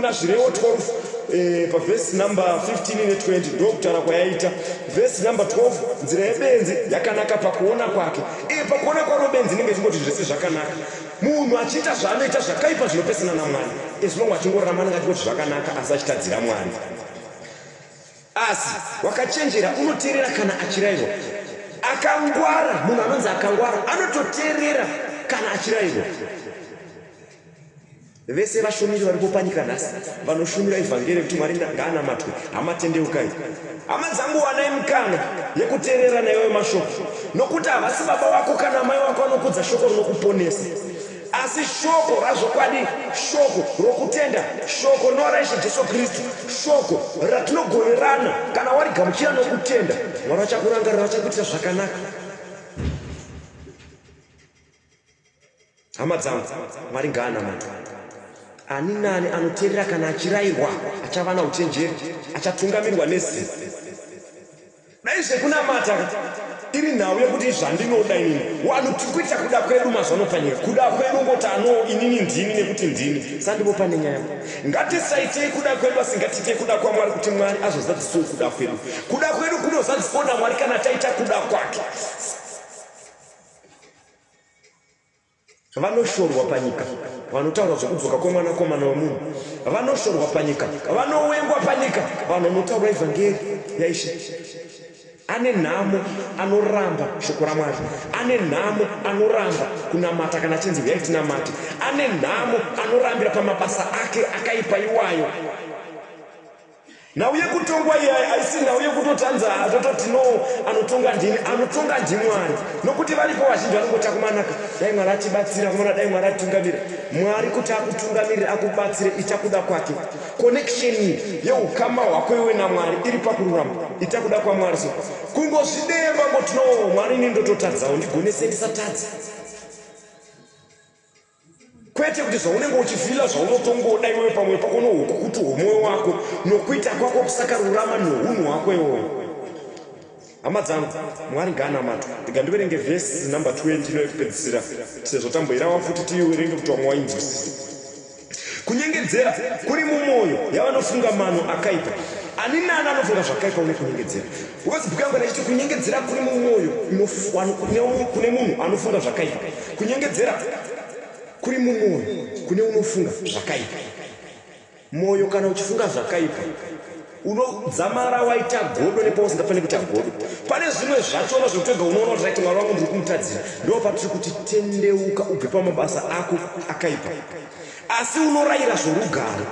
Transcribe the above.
Kuna Zvirevo 12 pavhesi number 15 ne20 ndokutaura kwayaita. Vhesi number 12, nzira yebenzi yakanaka pakuona kwake. Iye pakuona kwaro benzi inenge ichingoti zvese zvakanaka. Munhu achiita zvaanoita zvakaipa zvinopesana naMwari, as long achingorarama anenge achingoti zvakanaka asi achitadzira Mwari. Asi wakachenjera unoteerera kana achirairwa. Akangwara, munhu anonzi akangwara anototeerera kana achirairwa. Vese vashumiri varipo panyika nhasi vanoshumira ivhangeri yekuti Mwari ngaanamatwe, hama tendeukai. Hama dzangu wanai mukana yekuteerera naiwayo mashoko nokuti havasi baba vako kana amai vako vanokudza shoko rinokuponesa asi shoko razvokwadi, shoko rokutenda, shoko rinova raIshe Jesu Kristu, shoko ratinogoverana kana warigamuchira nokutenda, Mwari vachakurangarira, vachakuitira zvakanaka. Hama dzangu, Mwari ngaanamatwe. Ani nani anoteerera kana achirairwa achava nauchenjeri, achatungamirwa nezivo. Dai zvekunamata iri nhau yekuti zvandinoda inini, wanhu tiri kuita kuda kwedu mazuva ano panyika, kuda kwedu ngoti ano inini ndini nekuti ndini, sandipo pane nyaya. Ngatisaitei kuda kwedu asi ngatiitei kuda kwaMwari kuti Mwari azozadzisawo kuda kwedu. Kuda kwedu kunozadziswa naMwari kana taita kuda kwake. Vanoshorwa panyika vanotaura zvokudzoka kwomwanakomana wemunhu, vanoshorwa panyika, vanowengwa panyika, vanhu vanotaura ivhangeri yaIshe. Ane nhamo anoramba shoko raMwari, ane nhamo anoramba kunamata kana achinzi huyai tinamate, ane nhamo anorambira pamabasa ake akaipa iwayo. Nhau yekutongwa iyi haisi nhau yekutoti hanzi tototi no anotonga ndini, anotonga ndiMwari. Nokuti varipo vazhinji vanongoti akumanaka, dai Mwari atibatsira, kumana dai Mwari atitungamira. Mwari kuti akutungamirire akubatsire ita kuda kwake. Connection yeukama hwako iwe naMwari iri pakururama. Ita kuda kwaMwari so. Kungozvidemba ngoti no Mwari ini ndototadzawo ndigonese ndisatadze. Kwete kuti zvaunenge uchifila zvaunotongoda iwewe pamwe pako nohukukutu hwomwoyo wako nokuita kwako kusakarurama nohunhu hwako iwowo. Hama dzangu, Mwari ngaanamatwe. Rega ndiverenge vhesi number 20 ino yekupedzisira sezvo tamboirawa futi tiiwerenge kuti vamwe vainzwisise. Kunyengedzera kuri mumwoyo yavanofunga mano akaipa. Ani nani anofunga zvakaipa une kunyengedzera. Because bhuku yangu kana ichiti kunyengedzera kuri mumwoyo kune munhu anofunga zvakaipa. Kunyengedzera kuri mumwoyo kune unofunga zvakaipa. Mwoyo kana uchifunga zvakaipa unodzamara waita godo nepausingafaniri kuita godo. Pane zvimwe zvachona zvekuti wega unoona kuti right Mwari wangu ndiri kumutadzira. Ndo patiri kuti tendeuka ubve pamabasa ako akaipa. Asi unorayira zvorugare.